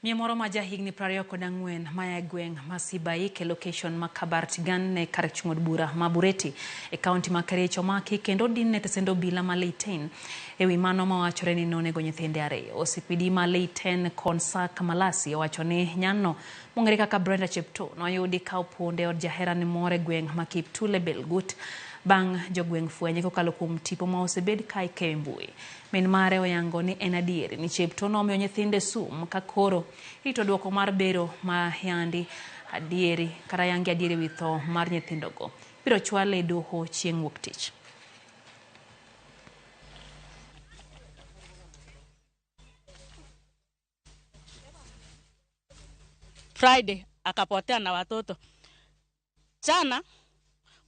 Miyo moro ma jahigni 24 maya e gweng' ma Sibaik e location ma Kabartigan ne kar chung' od bura ma Bureti e kaunti ma Kericho omaki kendo odinne tesend obila ma Litein. E wi mano mawachore ni nonego nyithinde ariyo. OCPD ma Litein Konsak Malasi owacho ni nyanno mong'ere kaka Brenda Cheptoo noyudi ka opondo e od jaherane moro e gweng' ma Kiptule Belgut bang' jogweng' fwenye kokalo kuom tipo ma osebed ka ikeyo e mbui. Min mare oyango ni en adier ni Cheptoo nomiyo nyithinde sum ka koro irito duoko mar bero ma yandi adieri kata yangi adieri wi tho mar nyithindogo. Biro chwale e doho chieng' wuok tich. Friday akapotea na watoto. Jana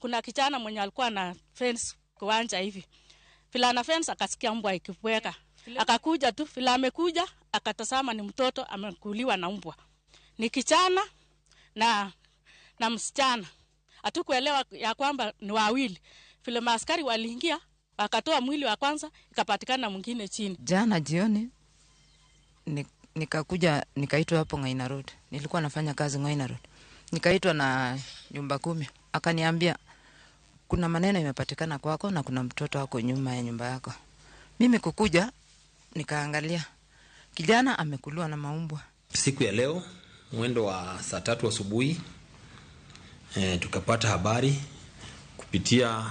kuna kijana mwenye alikuwa na fence kiwanja hivi. Vile ana fence akasikia mbwa ikibweka. Akakuja tu, vile amekuja akatazama ni mtoto amekuliwa na mbwa. Ni kijana na msichana. Hatukuelewa ya kwamba ni wawili. Vile maaskari waliingia wakatoa mwili wa kwanza ikapatikana mwingine chini. Jana jioni nikakuja nikaitwa hapo Ngaina Road. Nilikuwa nafanya kazi Ngaina Road. Nikaitwa na nyumba kumi. Akaniambia kuna maneno imepatikana kwako na kuna mtoto wako nyuma ya nyumba yako. Mimi kukuja nikaangalia kijana amekuliwa na maumbwa. Siku ya leo mwendo wa saa 3 asubuhi tukapata habari kupitia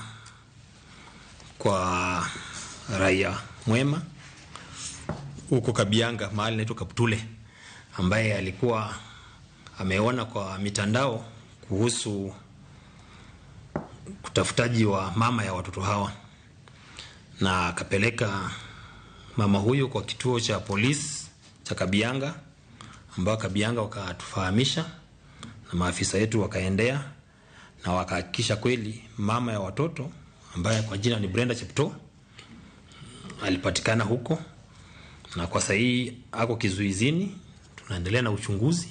kwa raia mwema huko Kabianga mahali inaitwa Kaptule, ambaye alikuwa ameona kwa mitandao kuhusu kutafutaji wa mama ya watoto hawa, na akapeleka mama huyu kwa kituo cha polisi cha Kabianga, ambao Kabianga wakatufahamisha na maafisa wetu wakaendea na wakahakikisha kweli mama ya watoto ambaye kwa jina ni Brenda Cheptoo alipatikana huko, na kwa sasa hii ako kizuizini. Tunaendelea na uchunguzi.